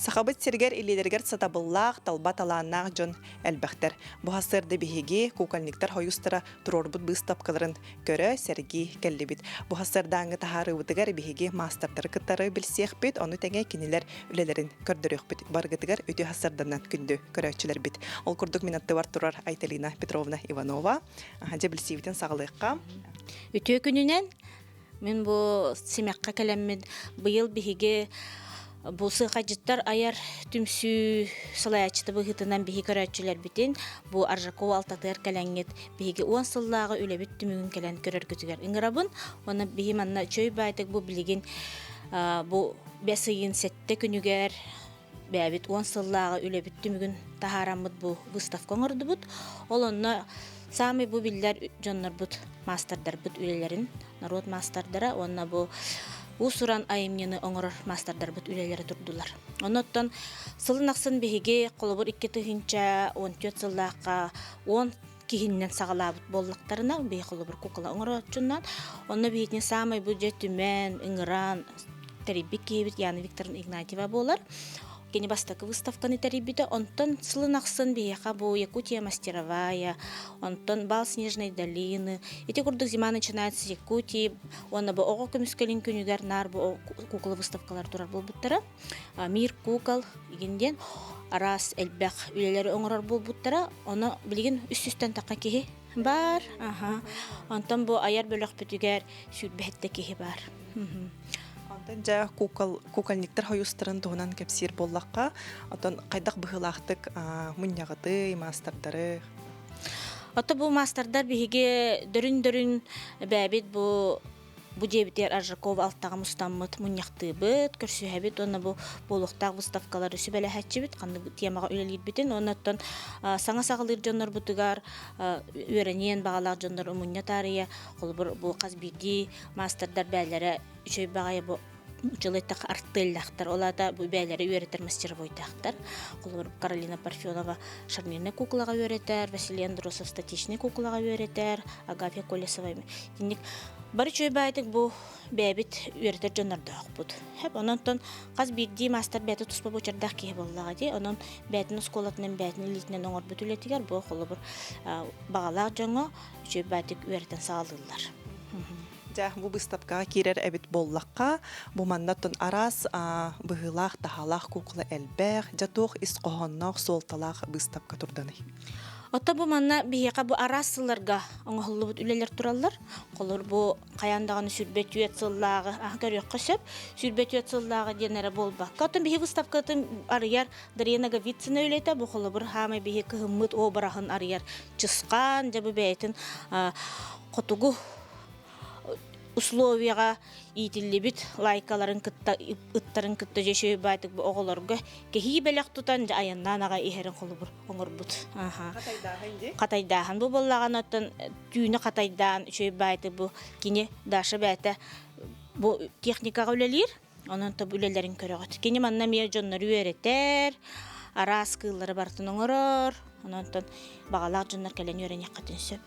Сахабыт сиригэр илиилэригэр сатабыллаах, талба талааннаах дьон элбэхтэр. Бу сарсыарда биһиги кукольниктар хойуустара туруорбут быыстапкаларын көрө, сэргии кэллибит. Бу сарсыардааҥҥы таһаарыыбытыгар биһиги маастардары кытары билсиэхпит, ону тэҥэ кинилэр үлэлэрин көрдөрүөхпүт. Барыгытыгар үтүө сарсыарданан күндү көрөөччүлэрбит. Ол курдук мин аттыбар турар Айталина Петровна Иванова. Дьэ билсиибитин саҕалыахха. Үтүө күнүнэн Мин бу симэххэ кэлэммин быйыл биһиги бу сыахайдьыттар айар түмсүү салайааччыта быһыытынан биһи көрөөччүлэрбитин бу Аржакова алтатыгар кэлэҥҥит биһиги уон сыллааҕы үлэбит түмүгүн кэлэн көрөргүтүгэр ыҥырабын. Уонна биһи манна чөй баайтык бу билигин бу бэс ыйын сэттэ күнүгэр бэйэбит уон сыллааҕы үлэбит түмүгүн таһаараммыт бу выставка оҥордубут. Ол онно саамай бу биллэр дьоннорбут, маастардарбыт үлэлэрин, норуот маастардара уонна бу уус-уран айымньыны оҥорор маастардарбыт үлэлэрэ турдулар. Оннуттан сылын ахсын биһиги холобур 2014 сыллаахха 10 киһиннэн саҕалаабыт буоллахтарына, биһи холобур кукла оҥорооччунан, онно биһигини саамай бу дьэ түмэн, ыҥыран тэрийбит киһибит Яна Викторовна Игнатьева буолар. Кини бастакы выставканы тэрийбитэ. Онтон сылын ахсын биһиэхэ бу Якутия мастеровая, онтон Бал Снежной долины, ити курдук зима начинается с Якутии, уонна бу оҕо көмүскэлин күнүгэр наар бу кукла выставкалар турар буолбуттара. Мир кукол игин диэн араас элбэх үлэлэри оҥорор буолбуттара. Ону билигин үс сүүстэн тахха киһи баар. Аха. Онтон бу айар бөлөхпүтүгэр сүүрбэһиттэ киһи баар. Онтон дьэ кукол, кукольниктар хойуустарын туһунан кэпсиир буоллахха, оттон хайдах быһыылаахтык мунньаҕытый, маастардары? Ото бу маастардар биһиги дөрүн-дөрүн бэйэбит бу Бу дьиэбитигэр Аржакова алтаҕа мустаммыт мунньахтыыбыт, көрсүһэбит уонна бу буолуохтаах выставкалары сүбэлэһээччибит, ханнык темаҕа үлэлиирбитин уонна оттон саҥа саҕалыыр дьоннорбутугар үөрэниэн баҕалаах дьоннор мунньа таарыйа, холобур, бу хас биирдии маастардар бээлэрэ үчүгэй баҕайы бу училыттах артыаллаахтар, ол аата бу бээлэри үөрэтэр мастеровойдаахтар. Холобур, Каролина Парфенова шарнирнай куукулаҕа үөрэтэр, Василий Андросов статичнай куукулаҕа үөрэтэр, Агафья Колесова итинник Бары үчүгэй баайдык бу бэйэбит үөрэтэр дьоннордоохпут. Хэп, онон хас биирдии маастар бэйэтэ туспа буочардаах киһи буоллаҕа дии. Онон бэйэтин оскуолатынан, бэйэтин илиитинэн оҥорбут үлэтигэр бу холобур баҕалаах дьоҥҥо үчүгэй баайдык үөрэтэн саҕалыыллар. Дьэ, бу быыстапкаҕа киирэр эбит буоллахха, бу манна оттон араас быһыылаах, таһаалаах куукула элбэх, дьэ туох ис хоһоонноох, суолталаах быыстапка турданый? Оттон бу манна биһиэхэ бу араас сылларга оҥоһуллубут үлэлэр тураллар. Холобур, бу хайаан даҕаны 24 сыллааҕы көрүөххэ сөп. 24 сыллааҕы диэн эрэ буолбакка. Оттон биһи выставкатын арыйар Дарья Ноговицына үлэтэ бу холобур хаамай биһи кыһыммыт обраһын арыйар Чысхаан, дьэ бу бэйэтин хотугу условияҕа иитиллибит лайкаларын кытта ыттарын кытта дьэ үчүгэй баайтык бу оҕолорго кэһии бэлэх тутан дьэ айаннаан аҕай иһэрин холобур оҥорбут. Хатайдааһын дии. Хатайдааһын бу буоллаҕына оттон түүнү хатайдаан үчүгэй баайты бу кини Даша бэйэтэ бу техникаҕа үлэлиир. Онон то үлэлэрин көрөҕүт. Кини манна эмиэ дьоннору үөрэтэр, араас кыыллары барытын оҥорор. Онон баҕалаах дьоннор кэлэн үөрэниэххитин сөп.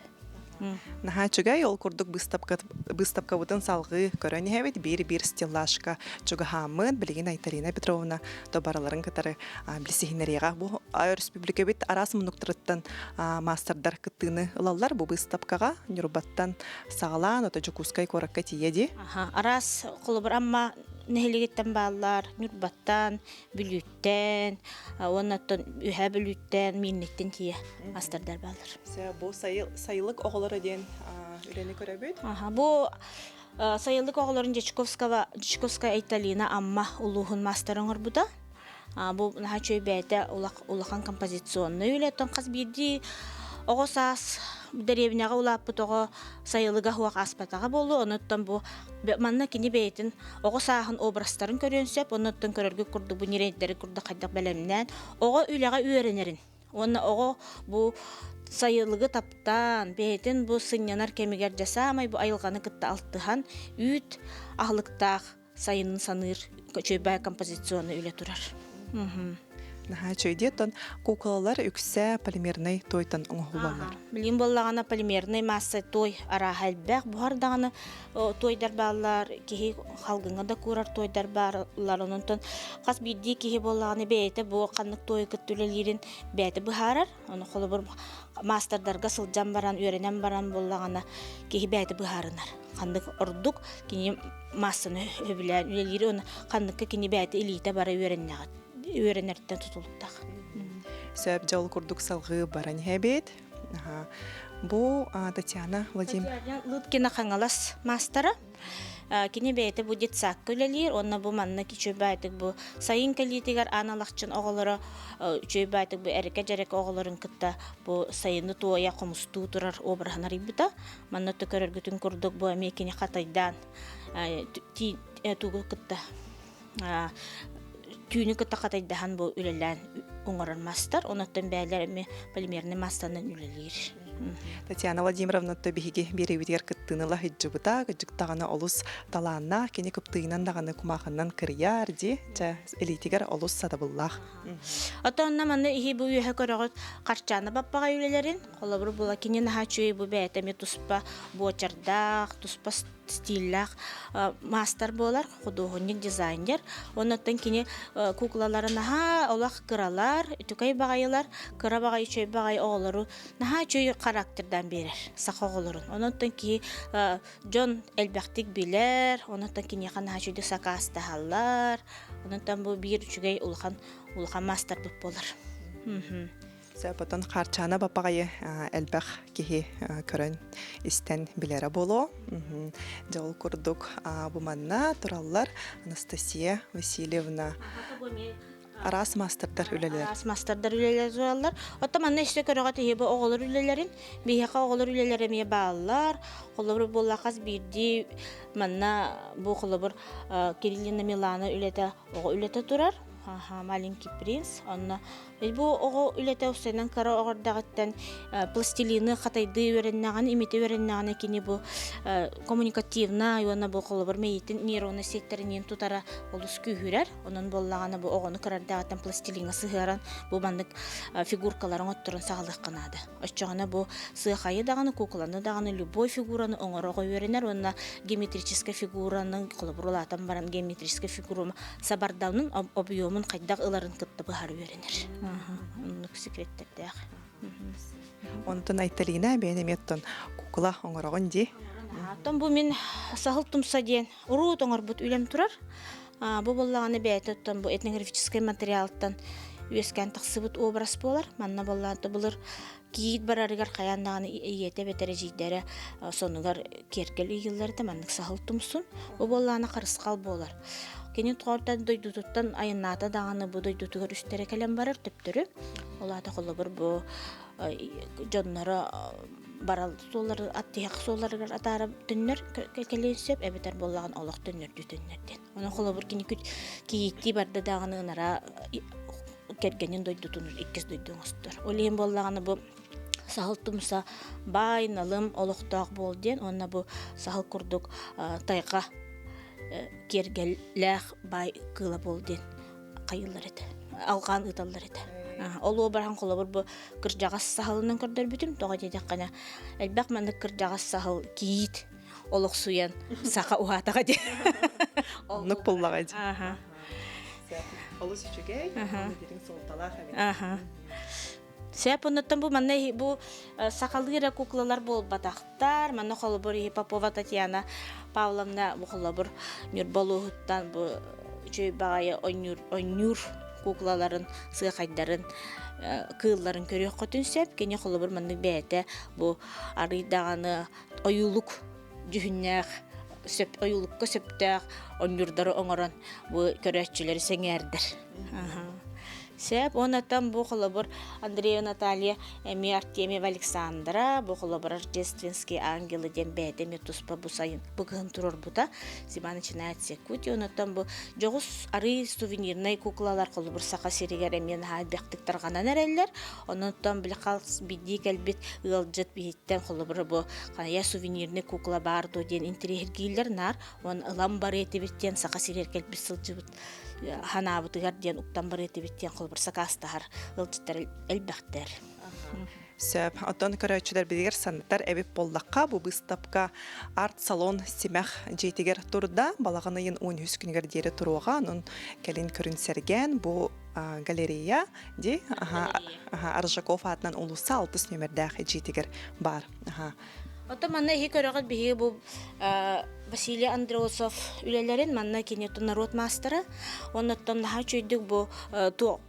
Наһаа үчүгэй, ол курдук быыстапкабытын салҕыы көрөн иһэбит. Биир-биир стеллажка чугаһааммыт. Билигин Айталина Петровна тобараларын кытары билсиһиннэриэҕэ. Бу өрөспүүбүлүкэбит араас муннуктарыттан маастардар кыттыыны ылаллар. Бу быыстапкаҕа Ньурбаттан саҕалаан, ото Дьокуускай куоракка тиийэ дии. Араас холобур Амма нэһилиэгиттэн бааллар, Ньурбаттан, Бүлүүттэн, уонна оттон Үһээ Бүлүүттэн, Миирниттэн тиийэ астардар бааллар. Бу сайылык оҕолоро диэн үлэни көрөбүт. Бу сайылык оҕолорун Дьячковского Дьячковская Айталина Амма улууһун маастара оҥорбута. Бу наһаа үчүгэй бэйэтэ улахан композиционнай үлэ. Оттон хас биирдии оҕо саас дэриэбинэҕэ улааппыт оҕо сайылыга суох ааспатаҕа буолуо. Онуттан бу манна кини бэйэтин оҕо сааһын образтарын көрүөн сөп. Онуттан көрөргө курдук бу ньирэйдэри курдук хайдах бэлэмнээн оҕо үлэҕэ үөрэнэрин уонна оҕо бу сайылыгы таптаан, бэйэтин бу сынньанар кэмигэр дьэ саамай бу айылҕаны кытта алтыһан үүт аһылыктаах сайынын саныыр үчүгэй композиционный үлэ турар. Наһаа үчүгэй оттон куукулалар үксэ полимернай туойтан оҥоһуллаллар. Билигин буоллаҕына полимернай масса туой арааһа элбэх. Буһар даҕаны туойдар бааллар, киһи халгыҥҥа да куурар туойдар бааллар. Онон хас биирдии киһи буоллаҕына бэйэтэ бу ханнык туойу кытта үлэлиирин бэйэтэ быһаарар. Ону холобур маастардарга сылдьан баран, үөрэнэн баран буоллаҕына киһи бэйэтэ быһаарынар. Ханнык ордук кини маассаны сөбүлээн үлэлиир уонна ханныкка кини бэйэтэ илиитэ бара үөрэннэҕит үөрэнэртэн тутулуктаах. Сөп дьол курдук салгыы баран иһэбит. Бу Татьяна Владимир. Татьяна Лыткина Хаҥалас маастара. Кини бэйэтэ бу детсадка үлэлиир уонна бу манна үчүгэй баайтык бу сайын кэлиитигэр аан алахчын оҕолоро үчүгэй баайтык бу эрикэ-дьэрэкэ оҕолорун кытта бу сайыны туойа хомустуу турар обраһын арыйбыта. Манна өттө көрөргүтүн курдук бу эмиэ кини хатайдаан тугу кытта түүнү кытта хатайдаһан бу үлэлээн оҥорор мастар. Онуттан бээлэр эмиэ полимерный мастанан үлэлиир. Татьяна Владимировна то биһиги биэрэбитигэр кыттыыны ыла сылдьыбыта, кырдьык олус талааннаах, кини кыптыйынан даҕаны кумаахыннан кырыйар дии, чэ, илиитигэр олус сатабыллаах. Оттон манна иһи бу үөһэ көрөҕүт Харчаана баппаҕай үлэлэрин, холобур була кини наһаа үчүгэй бу бэйэтэ эмиэ туспа буочардаах, туспа стиллээх маастар буолар, худуоһунньук, дизайнер. Оннуттан кини куклалара наһаа олох кыралар, үтүкэй баҕайылар, кыра баҕайы үчүгэй баҕайы оҕолору наһаа үчүгэй характердаан биэрэр саха оҕолорун. Оннуттан киһи дьон элбэхтик билэр, оннуттан киниэхэ наһаа үчүгэйдик сакаастаһаллар. Оннуттан бу биир үчүгэй улахан улахан маастарбыт буолар. Сөп, оттон Харчаана бапаҕайы элбэх киһи көрөн, истэн билэрэ буолуо. Дьэ, ол курдук бу манна тураллар Анастасия Васильевна араас маастардар үлэлэр. Араас маастардар үлэлэр тураллар. Оттон манна өссө көрөҕө тиһи бу оҕолор үлэлэрин, биһиэхэ оҕолор үлэлэрэ эмиэ бааллар. Холобур буолла хас биирдии манна бу холобур Кириллина Милана үлэтэ оҕо үлэтэ турар. Маленький принц. Онно Бу оҕо үлэтэ устайынан кыра оҕо эрдэҕиттэн пластилины хатайдыы үөрэннэҕин, имитэ үөрэннэҕинэ кини бу коммуникативнай уонна бу холобур мэйиитин нейроннай сиэттэринэн тутара олус күүһүрэр. Онон буоллаҕына бу оҕону кыра эрдэҕиттэн пластилиҥҥа сыһыаран бу маннык фигуркаларын отторун саҕалыахха наада. Оччоҕуна бу сыахайы даҕаны, куукуланы даҕаны любой фигураны оҥоро оҕо үөрэнэр уонна геометрическай фигураны холобур улаатан баран геометрическай фигуру сабардаунун объемун хайдах ыларын кытта быһар үөрэнэр. Оннук секреттердээх. Онтон Айталина бэйэн эмиэ оттон кукла оҥороҕун дии. Оттон бу мин саһыл тумса диэн уруут оҥорбут үлэм турар. Бу буоллаҕына бэйэтэ оттон бу этнографическай материалтан үөскээн тахсыбыт образ буолар. Манна буоллаҕына былыр кийиит барарыгар хайаан даҕаны ийэтэ эбэтэр эдьиийдэрэ сонугар киэргэл ыйыыллар этэ маннык саһыл тумсун. Бу буоллаҕына харысхал буолар. Кини тоҕортон дойдутуттан айаннаата даҕаны бу дойдутугар үстэрэ кэлэн барар төптөрү. Ол аата холобур бу дьонноро барал суоллары аттиһэх суолларыгар атаара төннөр кэлиэн сөп эбэтэр буоллаҕын олох төннөрдүү төннөр диэн. Онон холобур кини кийииттии барда даҕаны ынара кэргэнин дойдутун иккис дойду оҥостор. Ол иһин буоллаҕына бу саһыл тумса баай налым олохтоох буол диэн уонна бу саһыл курдук тайҕа киэргэллээх баай кыыла буол диэн хайыыллар этэ алҕаан ыыталлар этэ. Ол уобараһын холобур бу кырдьаҕас саһылынан көрдөрбүтүм. Тоҕо диэтэххинэ элбэх маннык кырдьаҕас саһыл кийиит олохсуйан саха уһаатаҕа диэн. Оннук буллаҕа дии. Олус үчүгэй, дириҥ суолталаах эбит. Сөп, оннуттан бу манна бу сахалыы эрэ куклалар буолбатахтар. Манна холобур Попова Татьяна Павловна бу холобур Ньурба улууһуттан бу үчүгэй баҕайы ойнуур, ойнуур куклаларын, сыахайдарын, кыылларын көрүөххүтүн сөп. Кини холобур маннык бэйэтэ бу арый даҕаны ойуулук дьүһүннээх сөп ойуулукка сөптөөх оонньуурдары оҥорон бу көрөөччүлэри сэҥээрдэр. Сөп, онтон бу холобур Андреева Наталья эмиэ Артемьева Александра, бу холобур Рождественские ангелы диэн бэйэтэ эмиэ туспа бу сайын бу кыһын туруорбута. Зима начинается Якутия, онтон бу дьоҕус арыы сувенирнай куклалар холобур Саха сиригэр эмиэ наһаа элбэхтик тарҕанан эрэллэр. Онтон били хас биирдии кэлбит ыалдьыт биһиттэн холобура бу хайа сувенирный кукла баар дуо диэн интэриэһиргииллэр наар уонна ылан барыа этибит диэн Саха сиригэр кэлбит сылдьыбыт. ханаабытыгар диэн уктан барыатыбит диэн холобур сакаастаһар ыалдьыттар элбэхтэр. Сөп. Оттон көрөөччүлэрбитигэр санатар эбит буоллахха, бу быыстапка арт-салон Симэх дьиэтигэр турда. Балаҕан ыйын 13 күнүгэр диэри туруоҕа. Онон кэлин көрүн сэргээн бу галерея ди Аржаков аатынан улууса 6 нүөмэрдээх дьиэтигэр баар. Оттон манна иһи көрөҕүт биһиги бу Василий Андросов үлэлэрин манна кини народ маастара оннуттан наһаа үчүгэйдик бу туох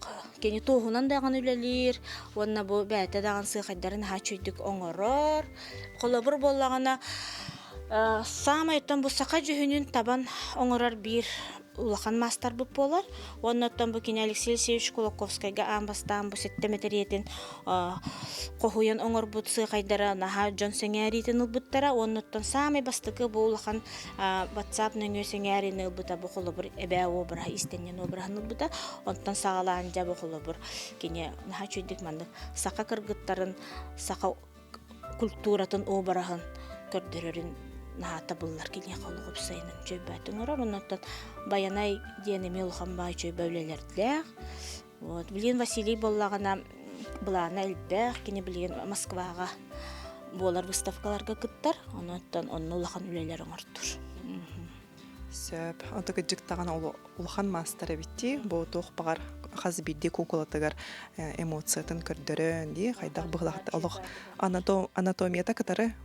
кини туоһунан даҕаны үлэлиир уонна бу бэйэтэ даҕаны сыахайдарын наһаа үчүгэйдик оҥорор. Холобур буоллаҕына саамай оттон бу саха дьүһүнүн табан оҥорор биир улахан маастарбыт буолар. Уонна оттон бу кини Алексей Алексеевич Кулаковскайга аан бастаан бу сэттэ мэтириэтин хоһуйан оҥорбут сыахайдара наһаа дьон сэҥээриитин ылбыттара. Уонна оттон саамай бастакы бу улахан WhatsApp нөҥүө сэҥээриини ылбыта бу холобур эбээ обраһа иистэнньэн обраһын ылбыта. Онтон саҕалаан дьэ бу холобур кини наһаа үчүгэйдик маннык саха кыргыттарын саха культуратын обраһын көрдөрөрүн наһаа табыллар киниэхэ олох уопсайынан үчүгэйбэт оҥорор. Оннуттан Байанай диэн эмиэ улахан баай үчүгэй үлэлэрдээх. Вот. Билигин Василий буоллаҕына былаана элбэх, кини билигин Москваҕа буолар выставкаларга кыттар, онуттан онно улахан үлэлэр оҥортур. Сөп. Ото кырдьык даҕаны улахан маастар эбит Бу туох баҕар хас биирдии куукулатыгар эмоциятын көрдөрөн дии хайдах быһылаахта олох анатомията кытары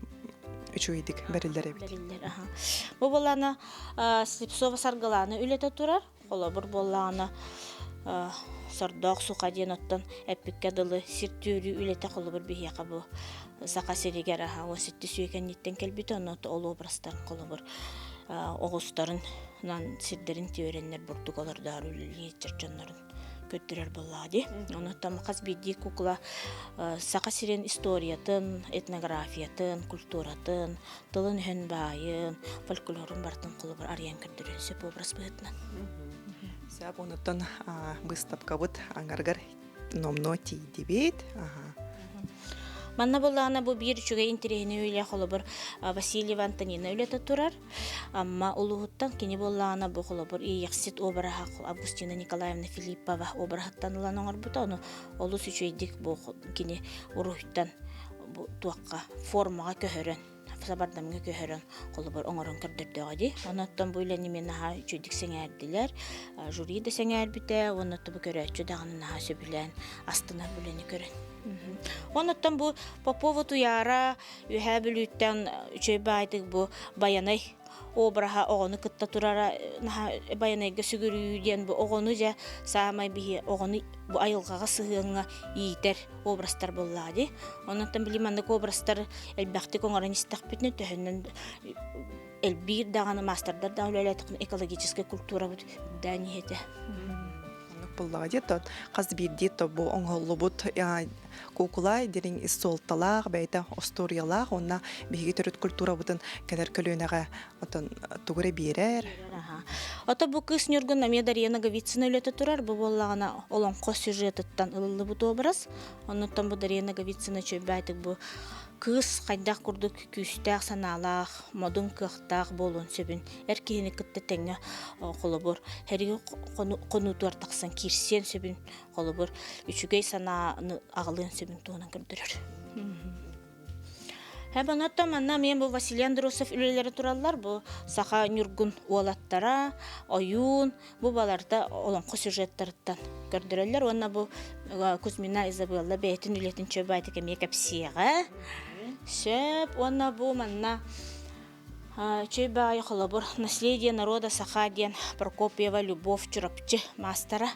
үчүгэйдик бэриллэр эбит. Бэриллэр, аха. Бу буоллаана Слепцова Саргылаана үлэтэ турар. Холобур буоллаҕына сордоох суха диэн оттон эппиккэ дылы сир түөрүү үлэтэ холобур биһиэхэ бу Саха сиригэр аха 17 сүүкэнниттэн кэлбитэ онно ол образтарын холобур оҕустарын сирдэрин түөрэннэр бурдук олордоор үлэлиир дьоннорун көрдөрөр буоллаҕа дии. Онуттан хас биирдии кукла Саха сирин историятын, этнографиятын, культуратын, тылын-өһүн баайын, фольклорун барытын холобур арыйан көрдөрүөн сөп образ быһыытынан. Сөп, онуттан быыстапкабыт аҥарыгар номнуо тиийдибит. Манна буоллаҕына бу биир үчүгэй интэриэһинэй үлэ холобур Васильева Антонина үлэтэ турар. Амма улууһуттан кини буоллаҕына бу холобур Иэйэхсит обраһа Августина Николаевна Филиппова обраһыттан ылан оҥорбута. Ону олус үчүгэйдик бу кини уруһуйтан бу туохха формаҕа көһөрөн сабардамҥа көһөрөн холобур оҥорон көрдөрдөҕө дии. Онон бу үлэни мин наһаа үчүгэйдик сэҥээрдилэр. Жюри да сэҥээрбитэ уонна бу көрөөччү даҕаны наһаа сөбүлээн астынар бу үлэни көрөн. Онуттан бу Попова Туйаара Үөһээ Бүлүүттэн үчүгэй баайдык бу Байанай обраһа оҕону кытта турара наһаа Байанайга сүгүрүйүү диэн бу оҕону дьэ саамай биһи оҕону бу айылҕаҕа сыһыаҥҥа иитэр образтар буоллаҕа дии. Онон били маннык образтар элбэхтик оҥорон истэхпитинэ төһөннөн элбиир даҕаны маастардар да үлэлээтэххинэ экологическай культурабыт үрдээн иһэтэ. Оннук буоллаҕа дии тот хас биирдии тобу оҥоһуллубут куукула дириҥ ис суолталаах бэйэтэ остуоруйалаах уонна биһиги төрүт культурабытын кэлэр көлүөнэҕэ отон тугу эрэ биэрэр. Ото бу кыыс Ньургун эмиэ Дария Ноговицына үлэтэ турар. Бу буоллаҕына олоҥхо сюжетыттан ылыллыбыт образ. Оннуттан бу Дария Ноговицына үчүгэйдик бу кыыс хайдах курдук күүстээх санаалаах, модун кыахтаах буолуон сөбүн эр киһини кытта тэҥҥэ холобур һэрии хонуутугар тахсан киирсиэн сөбүн холобур үчүгэй санааны аҕалыан сөбүн туһунан көрдөрөр. Онуоттан манна эмиэ бу Василий Андросов үлэлэрэ тураллар. Бу саха ньургун уолаттара, ойуун, бу баларда олоҥхо сюжеттарыттан көрдөрөллөр. Уонна бу Кузьмина Изабелла бэйэтин үлэтин чөбөйтик эмиэ кэпсиэҕэ. Сөп. Уонна бу манна Үчүгэй баҕайы холобур «Наследие народа саха» диэн Прокопьева Любовь Чурапчы маастара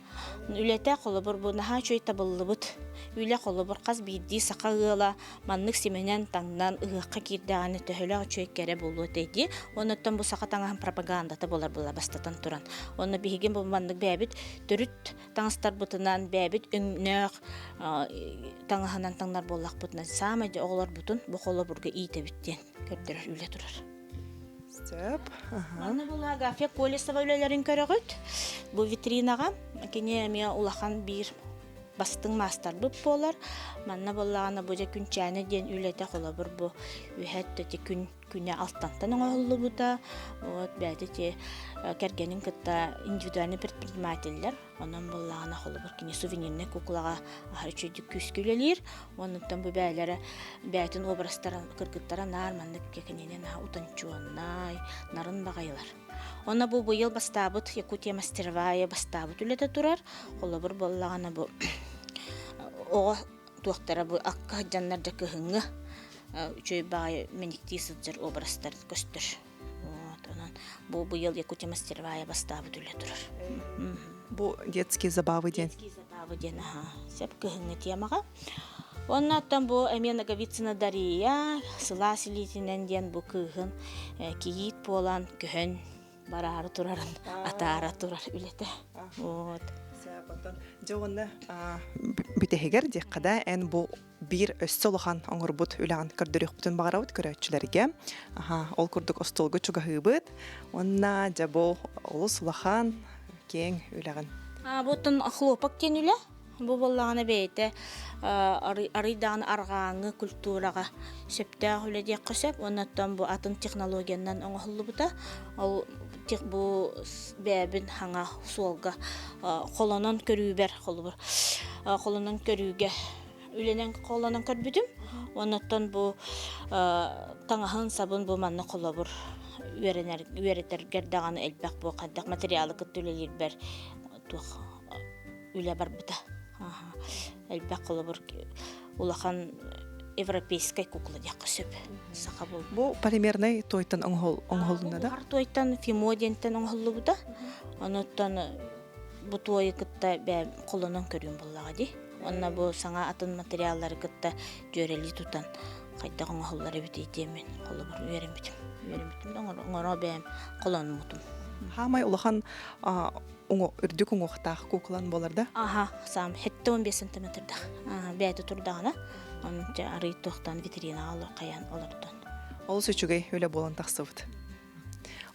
үлэтэ холобур бу наһаа үчүгэй табыллыбыт үлэ холобур хас биирдии саха ыала маннык симэнэн таҥнан ыһыахха киирдэҕинэ төһөлөөх үчүгэй кэрэ буолуо этэй дии. Оннуттан бу саха таҥаһын пропагандата буолар буолла бастатан туран. Онно биһиги бу маннык бэйэбит төрүт таҥастарбытынан бэйэбит өҥнөөх таҥаһынан таҥнар буоллахпытына саамай дьэ оҕолорбутун бу холобурга иитэбит диэн көрдөрөр үлэ турар. Сөп. Манна була Агафья Колесова үлэлэрин көрөҕүт. Бу витринаҕа кини эмиэ улахан биир Бастыҥ маастарбыт буолар. Манна буоллаҕына бу дьэ Күнчээнэ диэн үлэтэ холобур бу үһэ өттө күн күнэ алтантан оҥоһуллубута. Вот бэйэтэ ити кэргэнин кытта индивидуальный предпринимателлэр. Онон буоллаҕына холобур кини сувенирнай куклаҕа аһары үчүгэйдик күүскэ үлэлиир. Оннуттан бу бэйэлэрэ бэйэтин образтара кыргыттара наар маннык кинини наһаа утончуоннай, нарын баҕайылар. Онно бу быйыл бастаабыт Якутия мастеровая бастаабыт үлэтэ турар. Холобур буоллаҕына бу оҕо туохтара бу акка сылдьаннар дьэ кыһыҥҥы үчүгэй баҕайы мэниктии сылдьар образтар көстөр. Вот, онон бу быйыл Якутия мастеровая бастаабыт үлэ турар. Бу детские забавы диэн. Детские забавы диэн аха. Сөп кыһыҥҥы темаҕа. Уонна оттон бу эмиэ Ноговицына Дария сылаас илиитинэн диэн бу кыыһын кийиит буолан көһөн бараары турарын атаара турар үлэтэ. Вот. Дьэ уонна бүтэһигэр диэххэ да эн бу биир өссө улахан оҥорбут үлэҕин көрдөрүөхпүтүн баҕарабыт көрөөччүлэргэ. Аха, ол курдук остуолга чугаһыыбыт. Уонна дьэ бу олус улахан киэҥ үлэҕин. Бу оттон хлопок диэн үлэ. Бу буоллаҕына бэйэтэ арый даҕаны арҕааҥҥы культураҕа сөптөөх үлэ диэххэ сөп. Оннуттан бу атын технологиянан оҥоһуллубута. Ол бу бэйэбин хаҥа суолга холонон көрүүбэр холобур холонон көрүүгэ үлэнэн холонон көрбүтүм. Оннуттан бу таҥаһын сабын бу манна холобур үөрэнэр үөрэтэргэр даҕаны элбэх бу хайдах материалы кытта үлэлиирбэр туох үлэ барбыта. Элбэх холобур улахан европейскай кукла диэххэ сөп. Саха буолбут. Бу полимернай туойтан оҥоһулунна да? Бу туойтан фимо диэнтэн оҥоһуллубута. Онуттан бу туойу кытта бэйэм холонон көрүүм буоллаҕа дии. Уонна бу саҥа атын материаллары кытта дьүөрэлии тутан хайдах оҥоһуллар эбитий диэммин холобур үөрэммитим. Үөрэммитим да оҥоро бэйэм холонмутум. Хаамай улахан үрдүк уҥуохтаах куукулан буолар да? Аха, саам 75 сантиметрдах. Бэйэтэ турдаҕына, оны арый туохтан витринаҕа хайаан олордон. Олус үчүгэй үлэ буолан тахсыбыт.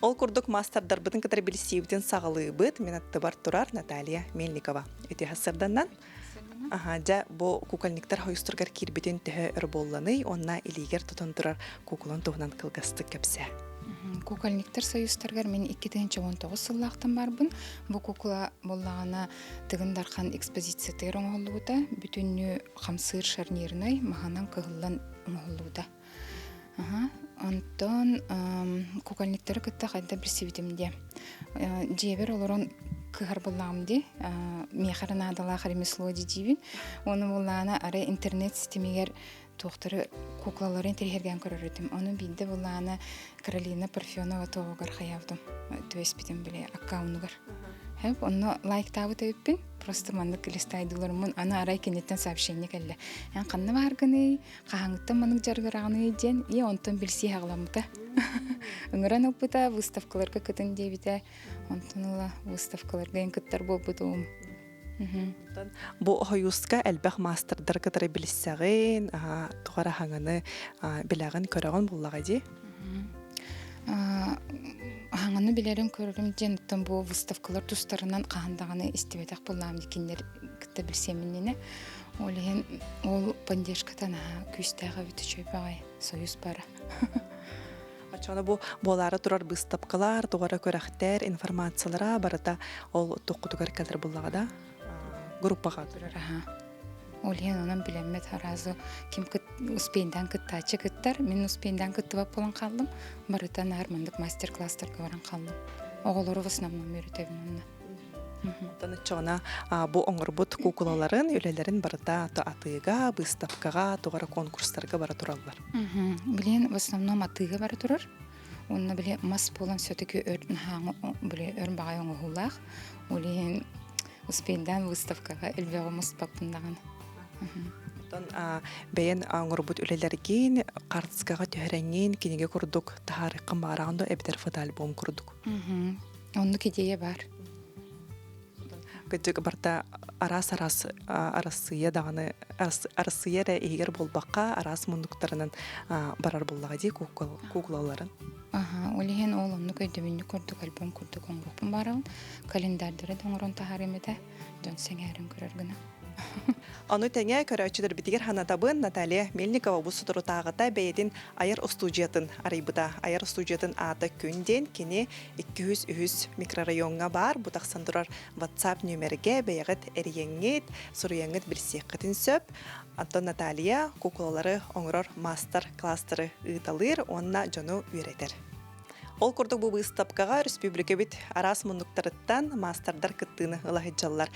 Ол курдук маастардарбытын кытары билсиибитин саҕалыыбыт. Мин аттыбар турар Наталья Мельникова. Үтүө сарданнан. Аха, дьэ, бу кукольниктар хойустаргар киирбитин төһө өр буолланый уонна илиигэр тутан турар куукулан туһунан кылгастык кэпсээ. Кукольниктар союзтарыгар мин 2019 сыллаахтан барбын. Бу кукла буоллаҕына Тыгын Дархан экспозициятыгар оҥоһуллубута. Бүтүннүү хамсыыр шарнирнай маһынан кыһыллан оҥоһуллубута. Онтон кукольниктары кытта хайда билсибитим диэ. Дьиэбэр олорон кыһар буоллаҕым дии. Миэхэ эрэ наадалаах ремесло диибин. Уонна буоллаҕына арай интернет ситимигэр туохтары куклалары интэриэһиргээн көрөр этим. Ону биирдэ буоллаҕына Каролина Парфенова туоҕугар хайаабытым. Түбэспитим били аккаунугар. Хэп, онно лайктаабыт эбиппин. Просто маннык листайдыларыммын аны арай киниттэн сообщение кэллэ. Эн ханна бааргыный? Хаһааҥҥыттан маннык дьарыгыраҕыный диэн и онтон билсии аҕаламмыта. Ыҥыран ылбыта, выставкаларга кытын диэбитэ. Онтон ыла выставкаларга эн кыттар буолбутум. Онтон бу хойууска элбэх маастардар кытары билсэҕин, туох эрэ хаҥаны билэҕин, көрөҕүн буллаҕа дии. Хаҥаны билэрин көрөрүм диэн оттон бу выставкалар тустарынан хаһан даҕаны истибэтэх буоллаҕым дии кинилэр кытта билсиэм иннинэ. Ол иһин ол поддержката наһаа күүстээх эбит үчүгэй баҕайы союз бара. Оччоҕуна бу буолаары турар быыстапкалар, туох эрэ күрэхтэр, информациялара барыта ол туоххутугар кэлэр буллаҕа да группаҕа турар аха. Ол иһин онон билэммит аразы ким успейдаан кыттааччы кыттар, мин успейдаан кыттыбат буолан хааллым. Барыта наар маннык мастер-класстарга баран хааллым. Оҕолору в основном үөрэтэбин онно. Оттон оччоҕуна бу оҥорбут куукулаларын, үлэлэрин барыта атыыга, быыстапкаҕа, туох эрэ конкурстарга бара тураллар. Билин в основном атыыга бара турар. Уонна били мас буолан все-таки өр наһаа били өр баҕайы оҥоһуулаах. Ол иһин успейдаан выставкаҕа элбэҕи муспаппын даҕаны. Оттон бэйэн оҥорбут үлэлэргин хаартыскаҕа түһэрэҥҥин кинигэ курдук таһаарыаххын баҕараҕын дуо эбэтэр фотоальбом курдук? Оннук идея баар. Кырдьык барыта араас-араас Арассыыйа даҕаны Арассыыйа эрэ иһигэр буолбакка араас муннуктарынан барар буоллаҕа дии куукулаларын. Аха, ол иһин ол оннук өйдөбүнньүк курдук альбом курдук оҥоруохпун баарабын. Календарьдары да оҥорон таһаарыам этэ. Дьон сэҥээрин көрөр гына. Ону тэҥэ көрөөччүлэрбитигэр санатабын, Наталья Мельникова бу соторутааҕыта бэйэтин айар устуудьуйатын арыйбыта. Айар устуудьуйатын аата Күн диэн, кини 203 микрорайоҥҥа баар, бу тахсан турар WhatsApp нүөмэргэ бэйэҕит эрийэҥҥит, суруйаҥҥыт билсиэххитин сөп. Оттон Наталья куукулалары оҥорор маастар-класстары ыыталыыр уонна дьону үөрэтэр. Ол курдук бу быыстапкаҕа өрөспүүбүлүкэбит араас муннуктарыттан маастардар кыттыыны ыла сылдьаллар.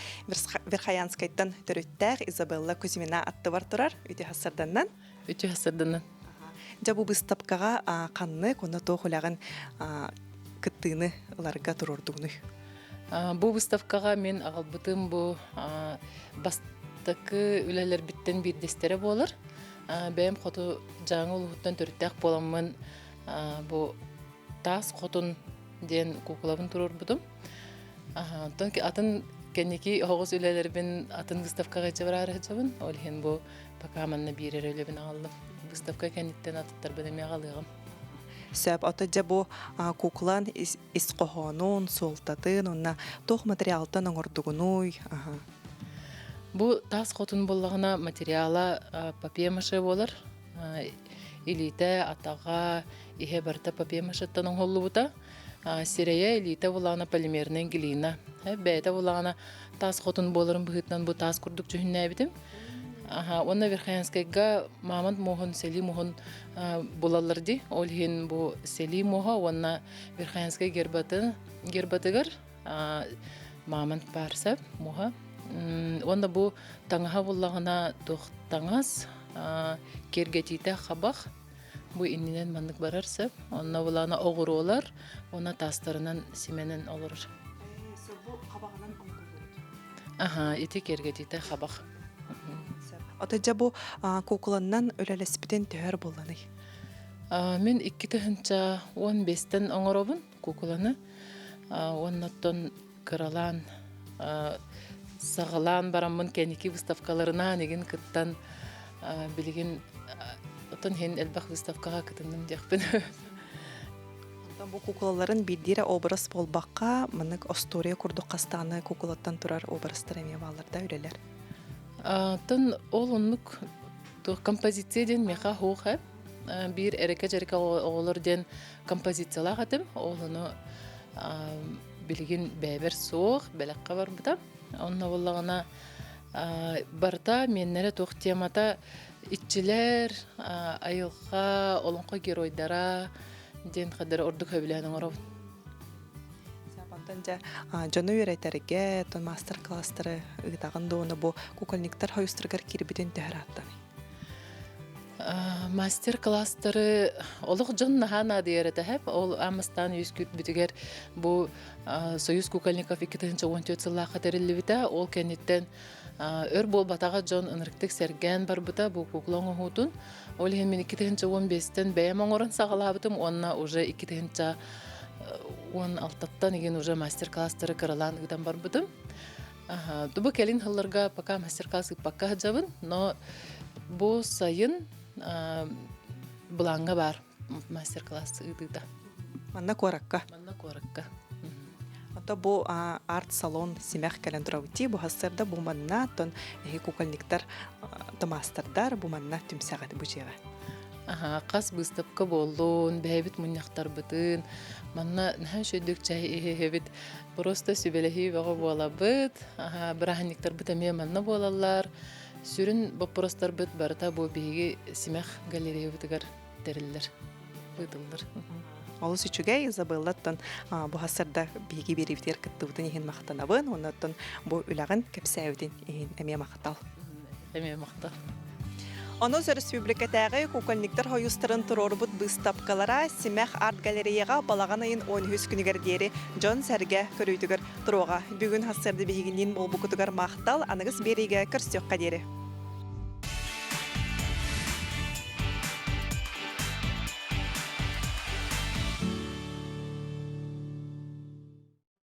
Верхоянскайтан төрүттээх Изабелла Кузьмина аттыбар турар. Үтүө сарданнан. Үтүө сарданнан. Дьэ бу быыстапкаҕа ханнык уонна туох үлэҕин кыттыыны ыларга туруордугунуй? Бу выставкаҕа мин аҕалбытым бу бастакы үлэлэрбиттэн биирдэстэрэ буолар. Бэйэм хоту Дьааҥы улууһуттан төрүттээх буоламмын бу таас хотун диэн куукулабын туруорбутум. Онтон атын кэнники оһоҕос үлэлэрбин атын выставкаҕа илдьэ бараары сылдьабын. Ол иһин бу пока манна биир эрэ үлэбин аҕаллым. Выставка кэнниттэн атыттарбын эмиэ аҕалыаҕым. Сөп. Ото дьэ бу куукулан ис хоһоонун, суолтатын уонна туох материалтан оҥордугунуй? Бу таас хотун буоллаҕына материала папье-маше буолар. Илиитэ, атаҕа, иһэ барыта папье-машеттан оҥоһуллубута. Сирэйэ, илиитэ булаана полимернай глина. Бэйэтэ булаана таас хотун буоларын быһыытынан бу таас курдук дьүһүннээбитим. Уонна Верхоянскайга мамонт муоһун, сэлии муоһун булаллар дии. Ол иһин бу сэлии муоһа уонна Верхоянскай гербатын гербатыгар мамонт баар сөп муоһа. Уонна бу таҥаһа буллаҕына туох таҥас киэргэтиитэ хабах бу иннинэн маннык барар сөп. Онно булаана оҕуруолар уонна таастарынан симэнэн олорор. Аха, ити киэргэтиитэ хабах. Ото дьэ бу куукуланнан үлэлэспитин төһөр буолланый? Мин 2015-тэн оҥоробун куукуланы. Уоннаттан кыралаан саҕалаан бараммын кэнники выставкаларынаан игин кыттан билигин оттон иһин элбэх выставкаҕа кытынным диэхпин. Оттон бу куукулаларын биирдиирэ образ буолбакка, маннык остуоруйа курдук хастааны куукулаттан турар образтар эмиэ бааллар да үлэлэр. Оттон ол оннук композиция диэн миэхэ суох ээ. Биир эрэкэ-дьэрэкэ оҕолор диэн композициялаах этим. Ол ону билигин бэйэбэр суох, бэлэххэ барбыта. Онно буоллаҕына барыта миэннэрэ туох темата иччилэр, айылҕа, олоҥхо геройдара диэн хадары ордук сөбүлээн оҥоробун. Онтон дьэ дьону үөрэтэргэ, тон маастар-класстары ыытаҕын дуону бу кукольниктар хойустарыгар киирбитин төһөр ааттаный? Мастер-класстары олох дьон наһаа наадыйар этэ. Ол аамастаан үөскүүрбүтүгэр бу Союз кукольников 2014 сыллаахха тэриллибитэ. Ол кэнниттэн өр буолбатаҕа дьон ынырыктык сэргээн барбыта бу кукла оҥоһуутун. Ол иһин мин 2015-тэн бэйэм оҥорон саҕалаабытым уонна уже 2016-тан игин уже мастер-класстары кыралаан ыытан барбытым. Бу кэлин сылларга пока мастер-класс ыыппакка сылдьабын, но бу сайын былааҥҥа баар мастер-класс ыытыыта. Манна куоракка? Манна куоракка. Ото бу арт-салон симэх кэлэн турабыт бу хассарда бу манна, оттон эһи кукольниктар, маастардар бу манна түмсэҕит бу дьиэҕэ. Хас быыстапка буоллун, бэйэбит мунньахтарбытын, манна наһаа үчүгдүк чай иһэбит, просто сүбэлэһии бөҕө буолабыт. Бырааһынньыктарбыт эмиэ манна буолаллар. Сүрүн боппуруостарбыт барыта бу биһиги Симэх галереябытыгар тэриллэр, ыытыллар. Олус үчүгэй, Изабеллаттан бу хассарда биһиги биэриибитигэр кыттыбытын иһин махтанабын, оннуттан бу үлэҕин кэпсээбитин иһин эмиэ махтал. Эмиэ махтал. Онус өрөспүүбүлүкэтээҕи кукольниктар хойуустарын туруорбут быыстапкалара Симэх арт-галереяҕа балаҕан ыйын 13 күнүгэр диэри дьон-сэргэ көрүүтүгэр туруоҕа. Бүгүн сарсыарда биһигинниин буолбуккутугар махтал, аныгыс биэриигэ көрсүөххэ диэри.